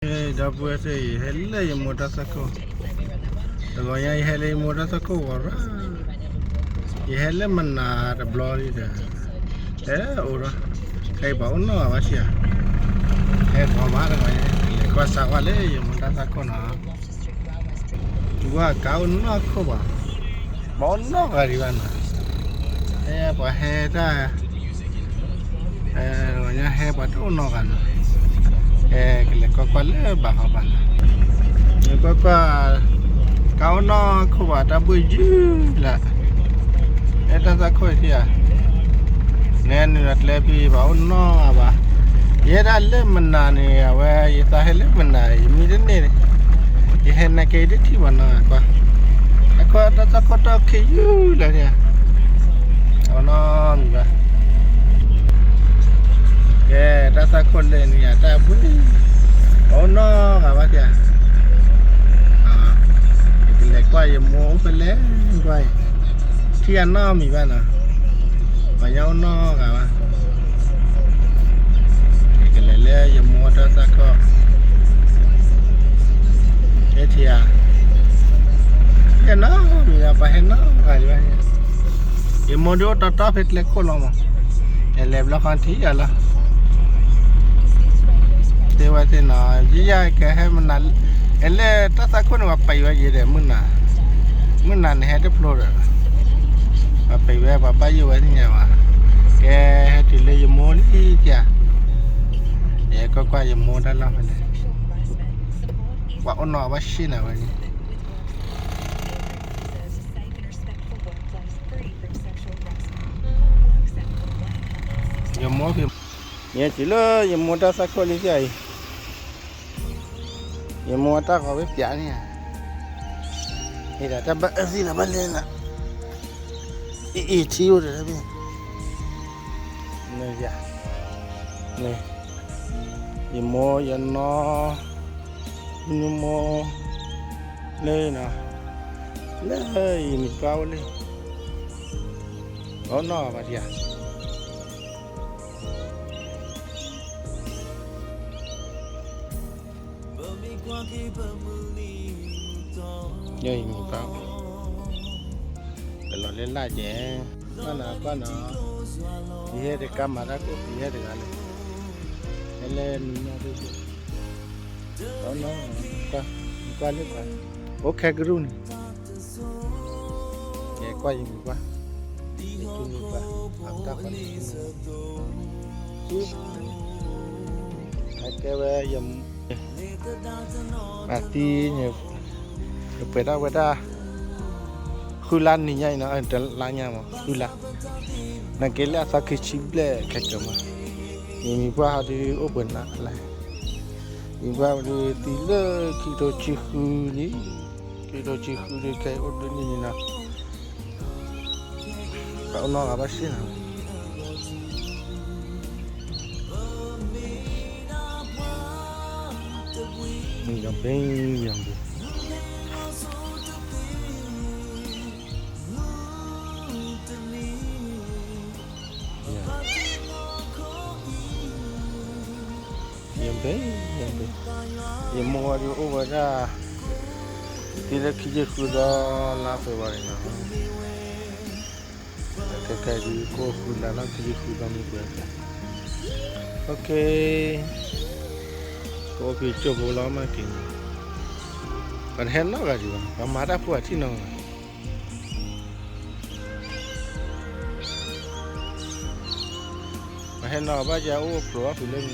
ဒီပုၢ်ဝဲၢ်သ့ၣ်, ယဟဲလၢယမိၢ်တၢ်သွၣ်ခိၣ်, တဂီၤညါယဟဲလၢယမိၢ်တၢ်သွၣ်ခိၣ်ဂီၤရၣ်, ယဟဲလၢမနၤတဘျီလံဒီး, တဲအိၣ်ရၣ်, ခဲအံၤပှၤအိၣ်နီၢ်ဂၤဘၣ်ဆံးဧါ, ဟဲဂီၤမးတဂီၤညါ, လဲၤကွၢ်စးကွၢ်လၢယမိၢ်တၢ်သွၣ်ခိၣ်နီၤ, ဝဲကါအိၣ်နီၢ်ခိၣ်ဘၣ်, ပှၤအိၣ်နီၢ်ဂၤဒံးဘၣ်နီၤ, ဟဲပှၤဟဲတၢ် တဂီၤညါဟဲပှၤတအိၣ်နီတဂၤနီၤ, ဟဲကလဲၤကွၢ်ကွၢ်လၢဘၣ်ဃီဘၣ်နီၤ, ကွၢ်ကွၢ်, ကါအိၣ်နီၢ်ခိၣ်ဘၣ်တၢ်ဘှ့ၣ်ယုၢ်လၢ်, ဟဲတၢ်သွၣ်ခိၣ်ထံဧါ, နဲနုာ်လီၤကျဲဖံးဘၣ်အိၣ်နီတဂၤဘၣ်, ယဟဲဒၣ်လၢမနၤန့ၣ် အဝဲယသးဟဲလၢမနၤ ယမံတန့ၢ်, ယဟဲနာ်က့ၤတထံၣ်ဘၣ်နီၤကွၢ်, အခိၣ်တၢ်သွၣ်ခိၣ်တၢ်ခံးယုၢ်လၢ်န့ၣ် အနီၢ်မံၤဘၣ်, ကဲတၢ်သွၣ်ခိၣ်လဲၣ်န့ၣ်ယတၢ်ဘှ့ၣ်, ပှၤအိၣ်နီတဂၤဘၣ်ဧါ, ယကလဲၤကွၢ်ယမိၢ်အိၣ်ဖဲလဲၣ်ကွၢ်အံၤ, ထံၣ်အနီၢ်မံၤဘၣ်နီၤ, ပှၤညါအိၣ်နီတဂၤဘၣ်, ယကလဲၤလၢယမိၢ်တၢ်သွၣ်ခိၣ်, ဟဲထံၣ်ဧါ, ထံၣ်အနီၢ်မံၤဘၣ် ပှၤဟဲနီတဂၤဒံးဘၣ်, ယမိၢ်ဒုးအိၣ်တီတီဖဲကျဲခိၣ်လီၤမး, ယလဲၤဘျီဃီထံၣ်ယၤလီၤ တဲဝဲသ့ၣ်နီၤ, ယယကဟဲမနၤ, အဲလၢတၢ်သွၣ်ခိၣ်န့ၣ် ပှၤပာ်ယံၤဝဲယဲဒီးမုၢ်နၤ, မုၢ်နၤန့ၣ်ဟဲတဖျိဒီး, ပှၤပာ်ယံၤဝဲ ပှၤဘၣ်ယိၣ်ဝဲသ့ၣ်ညါဘၣ်, ကဲဟဲတုၤလၢယမိၢ်လံဧါ, ယကွၢ်ကွၢ်ယမိၢ်တၢ်လီၢ်ဖဲလဲၣ်, ပှၤအိၣ်နီၢ်ဘၣ်ဆ့ၣ်နီၤဝဲန့ၣ် ယမိၢ်ဖံး, ယဲတုၤလၢယမိၢ်တၢ်သွၣ်ခိၣ်လံဧါအံၤ, ယမိၢ်တၢ်ဂီၤဝဲပျးန့ၣ်ဧါ, အံၤဒၣ်တၢ်ဘၣ်အၢသံလီၤဘၣ်လဲၣ်နၤ, အံၤအံၤထံအိၣ်ဒီးတၢ်ဘ့ၣ်, န့ၣ်, ယမိၢ်ယနီၢ်, မုၢ်မိၢ်, လၢနၤ, လၢယမံၤပှၢ်အိၣ်လံ, အိၣ်နီၢ်ဘၣ်ဒံးဧါ ယမံၤပှၢ်, ပလီၤလၢလၢ်ကဲ, ကွၢ်နၤကွၢ်နၤ, ယဟဲတကါမၤတၢ်ကိၣ်ဖံးယဟဲတဂၤလၢ, ဟဲလၢမံၤနီၢ်ဒိၣ်ဒိၣ်, ကွၢ်, ကွၢ်လၢကွၢ်, အိၣ်ခဲကရူၢ်န့ၣ် ယကွၢ်ယမံၤပှၢ်, ယမံၤပှၢ်, အတၢ်ပှၤန့ၣ်, အကဲဝဲ, အသံန့ၣ်, ယပှဲၤဒၣ်ဝဲဒၣ်, ဃုလါနံၤညါအံၤနီၤ, တလါညါမး ဃုလါ, နကဲလၢအသီခံဆံဘျဲၣ်ခဲကၢၤမး, ယမံၤပှၢ်ဟီဒုးအိၣ်ပှဲၤနးလဲၣ်, ယမံၤပှၢ်ဒုးသံလၢခံကထိဆံဃုလံ, ခံကထိဆံဃုဒုးခဲအံၤအိၣ်ဒၣ်န့ၣ်န့ၣ်နီၤ, ပှၤအိၣ်နီၢ်ဂၤဘၣ်ဆ့ၣ်နီၤ, ယဘ့ၣ်ယဘ့ၣ် ယဘ့ၣ်ယဘ့ၣ်, ယမိၢ်ဝဲဒၣ်အိၣ်ဝဲဒၣ်, သံလၢခံဆံဃုသီလါဖ့ၤဘြူၤအါရံၤနီၤ, ခဲခဲဒုးကအိၣ်ဃုလါလီၤ ခံဆံဃုသီမ့ၢ်ပှဲၤ, ကအိၣ်ဖဲကၠိဖိလီၤမးက့ၤန့ၣ်, ပှၤတဟဲနီတဂၤဒံးဘၣ် ပှၤမၤတၢ်ဖိအထံၣ်နီၤ ပှၤဟဲနီၤဘၣ်ယအိၣ်ဖျိးဘၣ်ဖုးလၢန့ၣ်,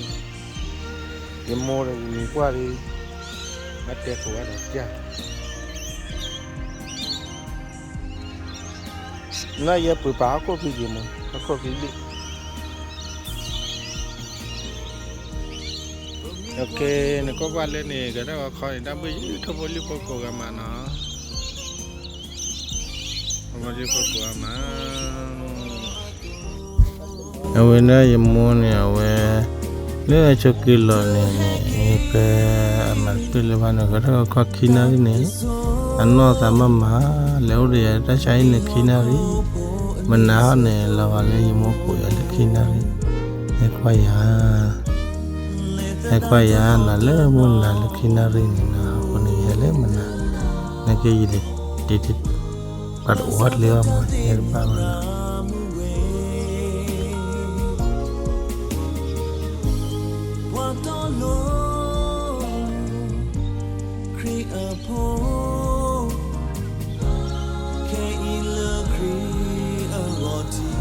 ယမိၢ်ဒီးယမံၤပှၢ်ဒီး, ဘၣ်တဲကိးဂၤဒီး, နယဲပှ့ၤပာ်ဟီၣ်ခိၣ်ဖံးယမိၢ် ဟီၣ်ခိၣ်ဖံးဘ့ၣ်, နကွၢ်ကွၢ်လၢန့ၣ် ကဲထီၣ်ဂီၤခီန့ၣ် တၢ်ဘှ့ၣ်ယုၢ်ထီၣ်ဖိလံၤဖိကိးဂၤမးနီၤ ဖိလံၤဖိကိးဂၤမး, အဝဲဒၣ်ယမိၢ်န့ၣ် အဝဲ လၢအဆိးက့ၤလီၤန့ၣ်န့ၣ် ဖဲအမၤတပ့ၢ်လၢၤဘၣ်န့ၣ် ကဲထီၣ်ဂီၤခီခံနၣ်ရံၣ်န့ၣ် အနီၢ်သးမးမး လဲၤအိၣ်ဒီးယၤတၢ်ဆါဟံၣ်န့ၣ်ခံနၣ်ရံၣ်, မနၤဟီၣ်န့ၣ် လီၤဂာ်လၢယမိၢ်ကိးယၤလၢခံနၣ်ရံၣ်, ဟဲကွၢ်ယၤ ဟဲကွၢ်ယၤနၤလၢမုၢ်နၤလၢခံနၣ်ရံၣ်န့ၣ်နီၤ, အဃိန့ၣ် ယဟဲလၢမုၢ်နၤ, နက့ယလဲၤတ့တ့, ပှၤတအိၣ်လၢအမၤယဲတဘၣ်ဘၣ်နီၤ.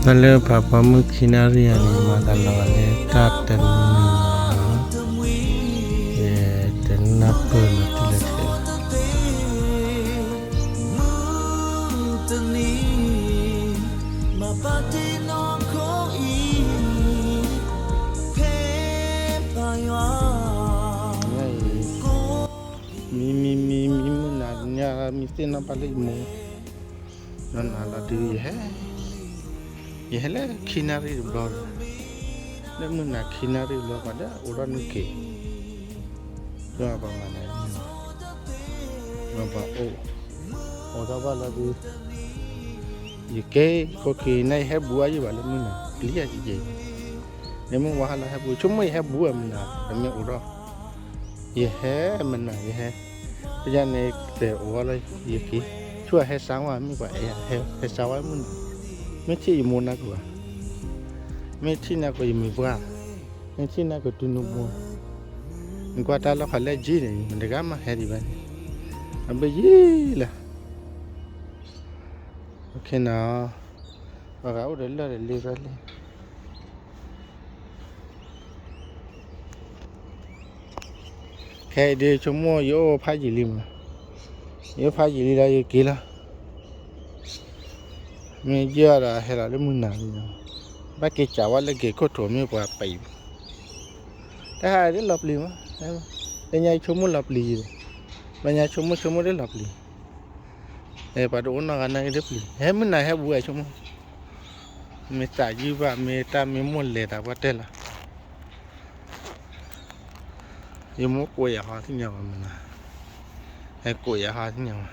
တၢ်လၢပှၤပိာ်မုၣ်ခံနၣ်ရံၣ်အံၤန့ၣ် မၤသးလီၤဂာ်လၢတၢ်တနံၤန့ၣ်, ယတနၢ်ပၢၢ်လီၤတံၢ်လၢခဲလၢာ်. မံမံမံ မံမုၢ်နၤ ညါမံသ့ၣ်နီၣ်ဘၣ်လၢယမိၢ်, နီၢ်နၤလီၤဒုးယဟဲ, ယဟဲလၢခံနၣ်ရံၣ်တဘျီ, လၢမုၢ်နၤခံနၣ်ရံၣ်တဘျီ ပှၤဒီးအိၣ်ထီၣ်နုာ်က့ၤ, ဒီးပှၤမၤနၤ, ပှၤအိၣ်, အိၣ်ထီၣ်ဘၣ်လီၤဒုး, ယကဲ, ခိၣ်က့ၤန့ၣ် ယဟဲဘူးအါယံၤဘၣ်လၢမုၢ်နၤ ပျံၤယၤယကဲ, န့ၣ်မုၢ်ဝါဟါလီၤဟဲဘူး ဆိကမိၣ်ယဟဲဘူးအမုၢ်နၤ ပမ့ၢ်အိၣ်ထီၣ်, ယဟဲမုၢ်နၤ ယဟဲ, ဖဲညါန့ၣ် တဲအိၣ်ဝဲလၢယက့ၤ, ဆိဟဲစါဝါ မ့ၢ်ပှၤအဲၣ်ယၤ ဟဲစါဝါမုၢ်နၤ, မ့ၢ်ထံၣ်ယမိၢ်နၢ်ကဝၤ, မ့ၢ်ထံၣ်နၢ်ကဝၤယမံၤပှၢ်, မ့ၢ်ထံၣ်နၢ်ကဝၤတုၤနူဘိ, နကွၢ်တၢ်လီၢ်ဖးလဲၢ်ကၠံန့ၣ် မတဂၤမးဟဲဒံးဘၣ်န့ၣ်, အဘ့ၣ်ယံၤလၢ နၤ, ပှၤဂၤအိၣ်ဒီးလၢၢ်ဒီးလ့ဘၣ်လံ. ခဲအံၤဒုးဆိကမိၣ်ယအိၣ်ဖးယံာ်လံမး, ယအိၣ်ဖးယံာ်လံဒီးယက့ၤလီၤ, မ့ၢ်ယဲၢ်ဒီးဟဲလီၤလၢမုၢ်နၤလံ, ဘၣ်က့ၤစးဝါလၢက့ၤခိၣ်ထိးမ့ၢ်ပှၤပံး, တၢ်ဟးဒ်လီၤပျံၤမး, လၢညါယဆိကမိၣ်လီၤပျံၤယံၤ, လၢညါဆိကမိၣ်ဆိကမိၣ်ဒ်လီၤပျံၤ ပှၤတအိၣ်နီၢ်ဂၤနာ်က့ၤတပျံၤ ဟဲမုၢ်နၤဟဲဘူးဝဲဆိကမိၣ်, မ့ၢ်သးယုၢ်ဘၣ် မ့ၢ်တၢ်မ့ၢ်မိၢ်လဲၤတၢ်ပှၢ်တဲလီၤ, ယမိၢ်ကိးယၤဟီသ့ၣ်ညါဘၣ်မနၤ, ဟဲကိးယၤဟီသ့ၣ်ညါဘၣ်,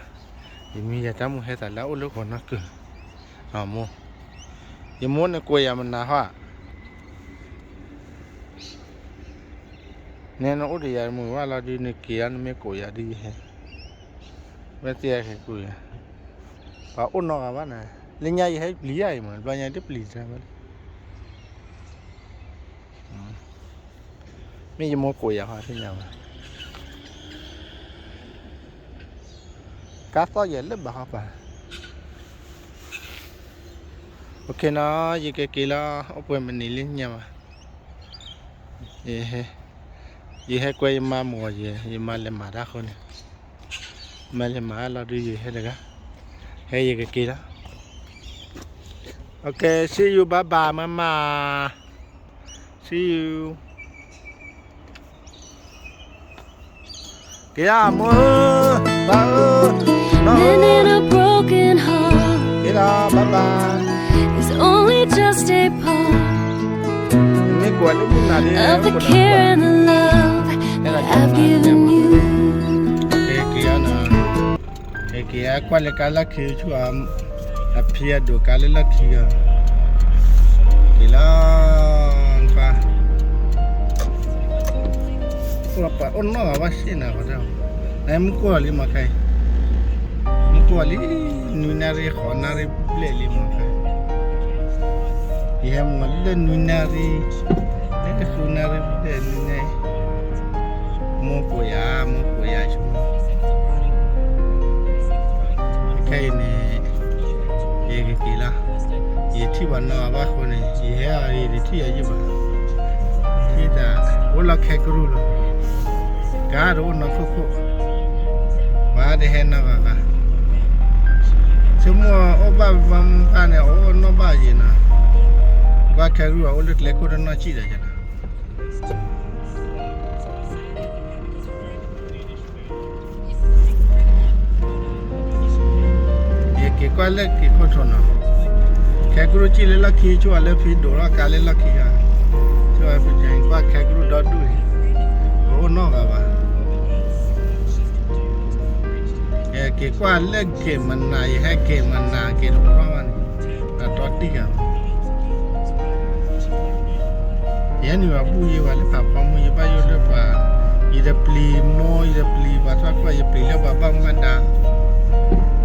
ယမံယၤတၢ်မိၢ်ဟဲသးလၢအအိၣ်လၢဂီၤနီၢ်ကၢၤ, မိၢ်, ယမိၢ်န့ၣ်ကိးယၤမနၤဟီ နဲနအိၣ်ဒီးယၤမုာ်ဘၣ်လီၤဒုး နက့ၤအီၤ နမ့ၢ်ကိးယၤဒုးယဟဲ, ဝဲသ့ၣ်ဟဲကိးယၤ, ပှၤအိၣ်နီၢ်ဂၤဘၣ်နၤ, လၢညါယဟဲပျံၤယၤအံၤမး ဘျီညါတပျံၤတၢ်ဘၣ်လံ, မ့ၢ်ယမိၢ်ကိးယၤဟီသ့ၣ်ညါဘၣ်, ကါသီၣ်ယဲၢ်လၢဘၣ်ဟီပၤ, အိၣ်ခ့နီၤ ယကက့ၤလီၤ အိၣ်ပှဲၤမနံၤလံညါဘၣ် ယဟဲကွဲယမါမုၢ်ဂီၤယဲၢ် ယမါလဲၤမၤတၢ်အဃိန့ၣ်, မါလဲၤမၤအလီၤဒုးယဟဲတဂၤ, ဟဲယကက့ၤလီၤ, okay, see you, bye bye, mama, see you. က့ၤဧါ မိၢ်ဧၢ ပၢ်ဧၢ, က့ၤလီၤ bye bye, မ့ၢ်ကွၢ်လၢမုၢ်နၤဒ် က့ၤဧါနီၤ, က့ၤဧါ ကွၢ်လၢကါလီၢ်ခံဆူၣ်ဧါ, အဖံအဒိးကါလၢလီၢ်ခံဧါ, က့ၤလီၤ ပှၤအိၣ်နီၢ်ဂၤဘၣ်စ့ၢ်နၤ, နမ့ၢ်ကွၢ်လံမးခဲအံၤ, မ့ၢ်ကွၢ်လံ နွံနၣ်ရံၣ်ဃိးနၣ်ရံၣ်ဘျဲၣ်လံမးခဲ, ယဟဲမၤလၢနွံနၣ်ရံၣ်, လၢဃုနၣ်ရံၣ်ဘျဲၣ်နွံနၣ်ရံၣ်, မိၢ်ကိးယၤ မိၢ်ကိးယၤဆိ, ခဲအံၤန့ၣ် ယကက့ၤလီၤ, ယထံၣ်ပှၤနီၢ်ဂၤဘၣ်အဃိန့ၣ် ယဟဲအီၤယတထံၣ်အီၤယဘၣ်, ထံၣ်တၢ် အိၣ်လီၤခဲကရူၢ်လီၤ, ကါတအိၣ်နီၢ်ခိၣ်ခိၣ်, ပှၤတဟဲနီၢ်ဂၤဂၤ, ဆိကမိၣ်အိၣ်ဘၣ်ပှၤမုၢ်ပှၢ်န့ၣ် အိၣ်နီၢ်ဘၣ်ယံၤနၤ, ကွၢ်ခဲကရူၢ်အအိၣ်လၢကျဲခိၣ်တနီၢ်စံၣ်ဒီးယၤနၤ ယက့ၤကွၢ်လၢက့ၤခိၣ်ထိးနီၤ, ခဲကရူၢ်စံၣ်လၢလီၢ်ခံ ဆိၣ်အီၤလၢဖံဒိးထီၣ်ကါလၢလီၢ်ခံဂၤ, ဆိၣ်အီၤဖံကကွၢ်ခဲကရူၢ်ဒီဒူၣ်အံၤ, ပအိၣ်နီၢ်ဂၤဘၣ်, ယက့ၤကွၢ်လၢက့ၤမနၤ ယဟဲက့ၤမနၤ က့ၤတအိၣ်ထီၣ်ဘၣ်န့ၣ်, အတီတံၢ်ဂၤဘၣ် ယဲနုာ်ဘၣ်ဘူၣ်ယဲဘၣ်လၢပှၤဖီမုၢ် ယဘၣ်ယိၣ်လၢပှၤ, ယတပျံၤမိၢ် ယတပျံၤပှၤထီၣ်ကွၢ် ယပျံၤလၢပှၤဘၣ်မူဘၣ်ဒါ,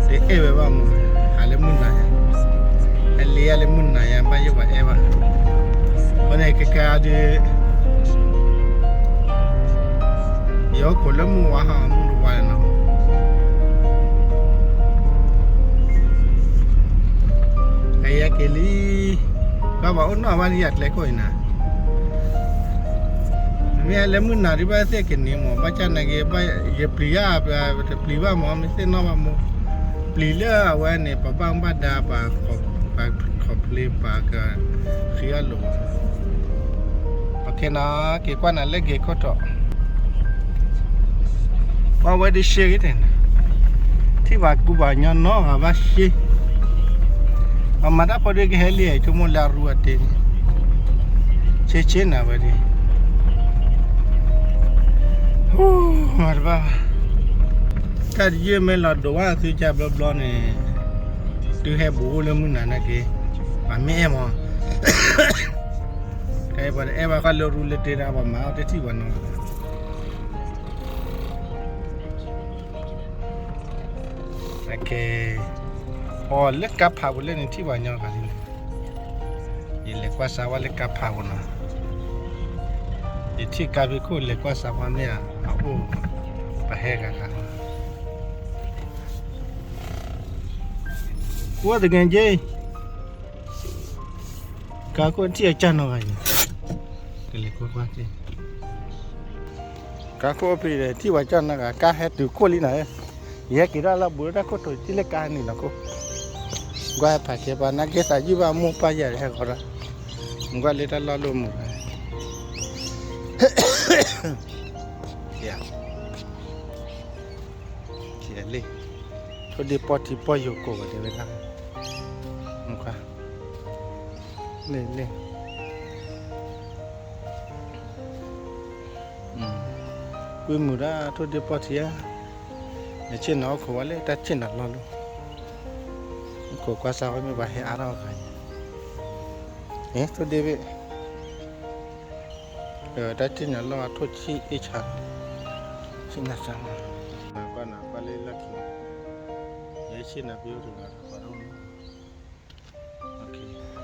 တအဲၣ်ဝဲဘၣ်မူ, ဟးလၢမုၢ်နၤယၤ, ဟဲလ့ယၤလၢမုၢ်နၤယၤ ဘၣ်ယိၣ်ပှၤအဲၣ်ဘၣ်, အဃိန့ၣ် ကကါဒုး ယအိၣ်ခိးလၢမုၢ်ဝါဟးမုၢ်တဝါလီၤနီၤ, ကယဲက့ၤလံ, ကဘၣ်အိၣ်နီၢ်ဘၣ်လံယၤကျဲခိၣ်အံၤနၤ, မ့ၢ်လၢမုၢ်နၤဒုးဘၣ်သ့ၣ်ကန့ၢ်မး ဘၣ်ဆၣ်နာ်က့ ယပျံၤယၤ တပျံၤဘၣ်မး မ့ၢ်သ့ၣ်နီၣ်ဘၣ်မး, ပျံၤလၢအဝဲန့ၣ် ပှၤဘၣ်မူဘၣ်ဒါ ပှၤခီၣ်ဖျိ ပှၤကဃ့အီၣ်လိာ်, အခဲနီၤ က့ၤကွၢ်နၤလၢဂ့ၤခိၣ်တီၣ် ပှၤဝဲဒုးရှဲဂ့ၤတဲ, ထံၣ်ဘၣ်ကူဘၣ်ညီနီတဂၤဘၣ်ရှဲ, ပှၤမၤတၢ်ဖိဒုးကဟဲလံ ဆိကမိၣ်လၢအရူအတ့န့ၣ်, ဆ့ဆ့နၤဝဲဒၣ်, မၤတဘၣ်ဘၣ်, တၢ်တယုၢ်မ့ၢ်လီၤဒိးဝဲသုကၢ်ဘျီဘျီန့ၣ်, တုၤဟဲဘူးအိၣ်လၢမုၢ်နၤနာ်က့, ပှၤမ့ၢ်အဲၣ်မး ခဲအံၤပှၤတအဲၣ်ဘၣ်ဃီလၢရူလၢတ့ဒၣ် ပှၤမၤအီၣ်တထံၣ်ပှၤနီၤ, အီလၢကါဖးပူၤလၢန့ၣ်ထံၣ်ပှၤညီဂၤလံန့ၣ်, ယလဲၤကွၢ်စါဝဲလၢကါဖးပူၤနီၤ, ယထံၣ်ကါဖံးခိၣ်လဲၤကွၢ်စါဝဲမ့ၢ်အအိၣ်, ပှၤဟဲဂၤဂၤ, ကွၢ်တဂ့ၤက့ ကါခိၣ်ထံၣ်အကၢ်နီတဂၤအံၤ, ကလဲၤကွၢ်ကွၢ်က့, ကါခိၣ်ဖံးဒီး ထံၣ်ပှၤကၢ်နီတဂၤ ကါဟဲတုၤခိၣ်လံနီၤ, ယဟဲက့ၤဒၣ်လၢဘူးလၢတၢ်ခိၣ်ထိးထံၣ်လၢကါဟဲနုာ်လီၤခိၣ်, ကွၢ်ဟဲဖးကဲပှၤနာ်က့သးယုၢ်ဘၣ်မိၢ်ပၢ်ယၤဒီးဟဲဃီၤဒီး, ကွၢ်လၢတၢ်လီၢ်လၢမူၤ လံ, ထိၣ်ဒ့ပီၢ်ထံပီၢ်ယိာ်ကိးဂၤဒဲးဝဲဒၣ်, ကွၢ်, လ့ၣ်လ့ၣ်, ကွံမုာ်ဒၣ်ထိၣ်ဒ့ပီၢ်ထံဧါ, ယဆ့ၣ်နီၤအိၣ်ခိးဝဲလၢတၢ်ဆ့ၣ်နီၤလီၢ်လီၢ်, ခိးကွၢ်စါဝဲမ့ၢ်ပှၤဟဲအါထီၣ်အခါအံၤ, ထိၣ်ဒ့ဘ့ၣ် တၢ်ဆ့ၣ်နီၤလီၢ်အထိၣ်ဆံၣ်အ့ၣ်ဆါ, ဆ့ၣ်နီၤစါ, ကွၢ်နၤကွၢ်လၢလီၢ်ခံ, ယဆ့ၣ်နီၤဖဲအိၣ်တဂၤဒီးပှၤဒိၣ်မး,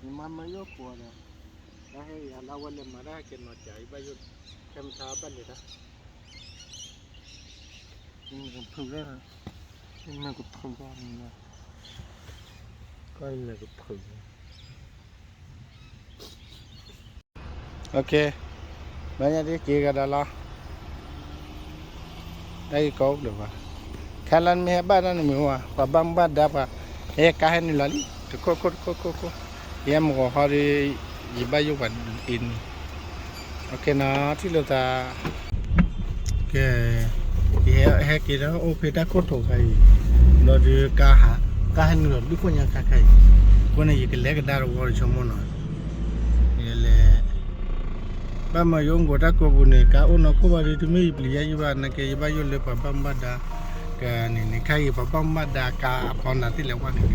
ယမၤမၢယိၣ်ခိးဒီး, တၢ်ဟဲယၤလၢဝဲလဲၤမၤတၢ်ဟဲက့ၤနီၤစၢ် ယဘၣ်ယိၣ်, ခဲမုၢ်ဆါဘၣ်လဲၤတၢ်, မ့ၢ်ကဖုးလၢ, မ့ၢ်ကဖုးလၢ, ကီၢ်မ့ၢ်ကဖုးလၢ ဘၣ်ညါဒ်က့ၤကဒီးလီၤ, တၢ်ဂ့ၢ်ကီအိၣ်လၢၤဘၣ်, ခဲလၢာ်မ့ၢ်ဟဲဘၣ်တၢ်န့ၣ်မ့ၢ်ဝဲ ပှၤဘၣ်မူဘၣ်ဒါပှၤ, ဟဲကါဟဲနုာ်လီၤလံ တခိၣ်ခိၣ်တခိၣ်ခိၣ်ခိၣ်, ယဲမုၢ်ဂီၤဟီဒီး, ယဘၣ်ယိၣ်ပှၤအံၤန့ၣ်, ထံၣ်လိာ်သး ကဲ, ယဟဲက့ၤဒီးအိၣ်ဖဲတၢ်ခိၣ်ထိးခါအံၤ, ဒီးဒုးကါဟး, ကါဟဲနုာ်လီၤဘျုးခိၣ်ညါခါခါအံၤ, အဃိန့ၣ် ယကလဲၤကဒါတဝီတဆိကမိၣ်နီၤ, ယလဲၤ, ဘၣ်မၤယိၣ်အိၣ်ကိးတၢ်ကိးပူၤန့ၣ် ကါအိၣ်နီၢ်ခိၣ်ဘၣ်ဒီး တမ့ၢ်ယပျံၤယါယုၢ်ဘၣ် နာ်က့ယဘၣ်ယိၣ်လၢပှၤဘၣ်မူဘၣ်ဒါ, ကန့ၣ်န့ၣ် ခါအံၤပှၤဘၣ်မူဘၣ်ဒါကါအဖီနၤသ့ၣ်လဲၤဝဲန့ၣ်,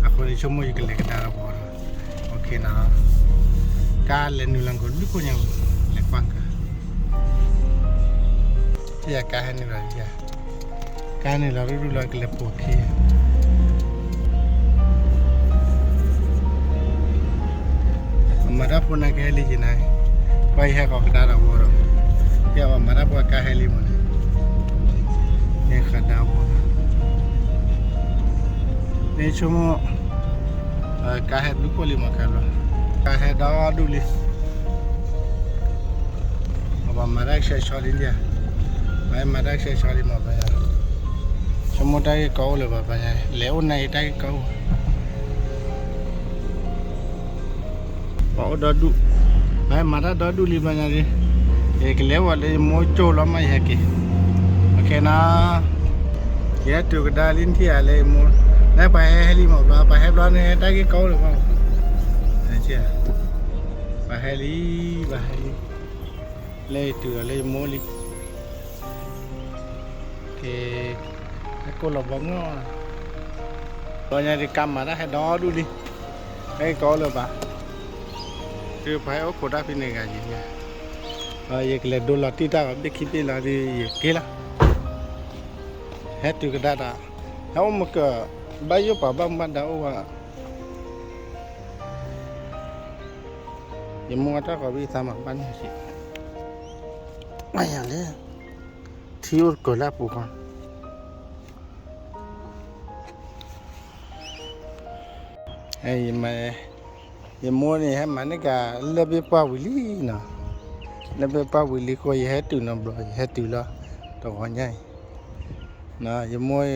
အဃိန့ၣ်ဆိကမိၣ်ယကလဲၤကဒါတဝီဒီး, ကါလဲၤနုာ်လီၤကိးဘျုးခိၣ်ညါ, လဲၤကွၢ်ကါ ထံၣ်ယၤကါဟဲနုာ်လီၤ, ကါနုာ်လီၤရူၢ်ရူၢ်လီၤ ကလဲၤပိာ်ခံ, မၤတၢ်ဖိနၤကဟဲလံက့ၤနၤ, ကွၢ်ယဟဲဃီၤကဒါဒီးဝီဒီး, ယမၤတၢ်ဖိကါဟဲလံမးန့ၣ်, ဟဲဃီၤဒါဝီဒီး, မ့ၢ်ဆိကမိၣ် ကါဟဲဘျုးခိၣ်လံမးကါလီၤ, ကါဟဲဒီဒူၣ်လံ ပှၤမၤတၢ်ကဆှဲဆီလံဒ်ဧါ, ပှၤမၤတၢ်ကဆှဲဆီလံမးပှၤညါ, ဆိကမိၣ်တၢ်ဂ့ၢ်ကီအိၣ်လၢၤဘၣ်ပှၤညါ, လဲၤအိၣ်နၤအံၤတၢ်ဂ့ၢ်ကီအိၣ် ပှၤအိၣ်ဒီဒူၣ်, ပှၤဟဲမၤတၢ်ဒီဒူၣ်လံဘျီညါဒ်, ယကလဲၤဝဲလၢယမိၢ်ကၠိလီၤမး ယဟဲက့ၤ, အခဲနီၤ, ယဟဲတုၤကဒါလံထံၣ်ဧါလၢယမိၢ်, လၢပှၤဟဲဟဲလံမးဘျီ, ပှၤဟဲဘျီန့ၣ် တၢ်ဂ့ၢ်ကီအိၣ်လၢၤဘၣ်, ပှၤဟဲလံ, ပှၤဟဲလံ, လၢယတုၤဒီးလၢယမိၢ်လံ ကဲ, ဟဲကိၢ်လီၤဘီငီၢ်, ဘျီညါဒ်ကါမၤတၢ်ဟဲဒီဒူၣ်လံ, ဟဲကီလၢၤဘၣ်, တုၤပှၤဟဲအိၣ်ခိးတၢ်ဖဲန့ၣ်ဂၤယံၤ, ယကလဲၤဒိလီၤတံၢ်တၢ်ဂီၤဘ့ၣ်ခံဘ့ၣ်လီၤဒ်ယက့ၤလီၤ, ဟဲတုၤကဒါဒီး, ဟဲအိၣ်မကၢၢ်, ဘၣ်ယိၣ်ပာ်ဘၣ်မူဘၣ်ဒါအိၣ်ဝဲ ယမိၢ်အတၢ်ဂီၤဘ့ၣ်သးမၤဘၣ်န့ၣ်စ့ၢ်, ယလဲၣ်, ထံအိၣ်တကၢၤလၢအပူၤဃီ, ယမိၢ်န့ၣ်ဟဲမၤန့ၢ်ကၤလၢၢ်ဘ့ၣ်ပှၢ်ဝံၤလံနီၤ, လၢၢ်ဘ့ၣ်ပှၢ်ဝံၤလံဃိ ယဟဲတုၤနီၤဘျီ ယဟဲတုၤလီၤ, တဂီၤညါအံၤ, ယမိၢ်,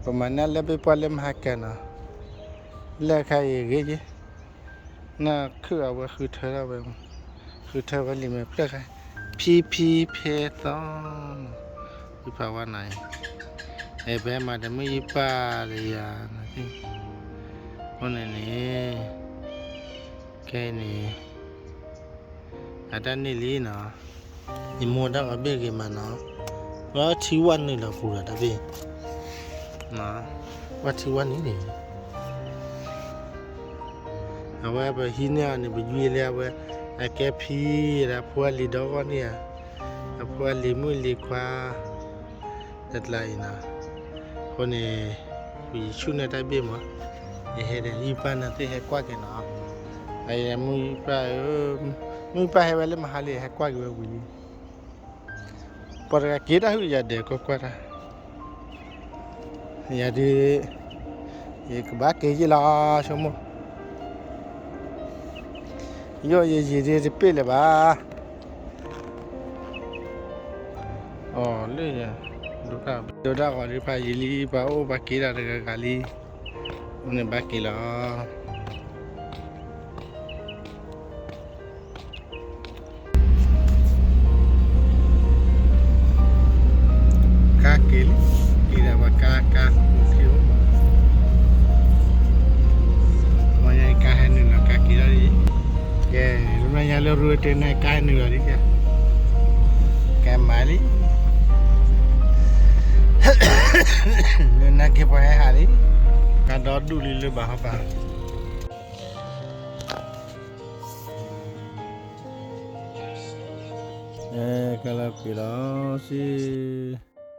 ပမၤန့ၢ်လၢၢ်ဘ့ၣ်ပှၢ်လၢမဟါကၤနီၤ, လၢၢ်ခါအံၤဂ့ၤယ့ၢ် နခုၣ်အဝဲဃုထၢထီၣ်ဝဲ, ဃုထၢဝဲလံာ်မဲာ်ဖျၢၣ်ခါ, ဖံဖံဖဲသီ, ဖံဖးဝါနီၤ, အဲၣ် ပဟဲမၤဒီးမုၢ်ယုၢ်ပၢ်ဒီးယၤ, အဃိန့ၣ်န့ၣ်, ခဲအံၤန့ၣ်, အတၢ်န့ၢ်လံနီၤ, ယမိၢ်တၢ်ဂီၤဘ့ၣ်ဂ့ၤမးနီၤ, လီၤထံဝၣ်နုာ်လီၤပူၤဒီးတၢ်ဘ့ၣ်, ဝၣ်ထံဝၣ်နုာ်န့ၣ် အဝဲပဟံးန့ၢ်အီၤန့ၣ် ပယွံလၢအဝဲ, အကဲဖံဒီးအဖိအလံၤဒီဂီၢ်န့ၣ်ဧါ, အဖိအလံၤမုၣ်လံၤခွါ, တကျါအံၤနီၤ, အဃိန့ၣ်, ယဆူၣ်န့ၢ်တၢ်ဘ့ၣ်မး, ယဟဲဒီး ယုၢ်ပၢ်န့ၣ်သ့ၣ်ဟဲကွၢ်က့ၤနီၤ, အမုၢ်ယုၢ်ပၢ်ဧၢ, မုၢ်ယုၢ်ပၢ်ဟဲဝဲလၢမဟါလံ ဟဲကွၢ်က့ၤဝဲဝံၤလံ ပှၤတဂၤက့ၤတၢ်ဟုၣ်ယၤဒဲးကွၢ်ကွၢ်တၢ်, ယၤဒုး, ယကဘၣ်က့ၤယ့ၢ်လီၤ ဆိကမိၣ်, ယိၣ်ယယံၤဒုးတပ့ၢ်လၢၤဘၣ်, အီၤလၢယၤ, ဒိတၢ်ဂီၤဒုးဖးယံာ်လံ ပှၤအိၣ်ပှၤက့ၤတၢ်တဂၤဂၤလံ, အိၣ်န့ၣ်ဘၣ်က့ၤလီၤ ကါက့ၤလံ, က့ၤဒၣ်ပှၤကါကါ, အိၣ်, ပှၤညါကါဟဲနုာ်လီၤကါက့ၤလီၤ, ကဲ, လၢညါလၢရူတဲန့ၣ် ကါဟဲနုာ်လီၤလံ, ကဲမၤလံ, လၢနၢ်က့ၤပှၤဟဲဟးလံ, ကါဒီဒူၣ်လံလၢဘၣ်ဟီဘၣ် ကလီၤကွံာ်လီၤစံ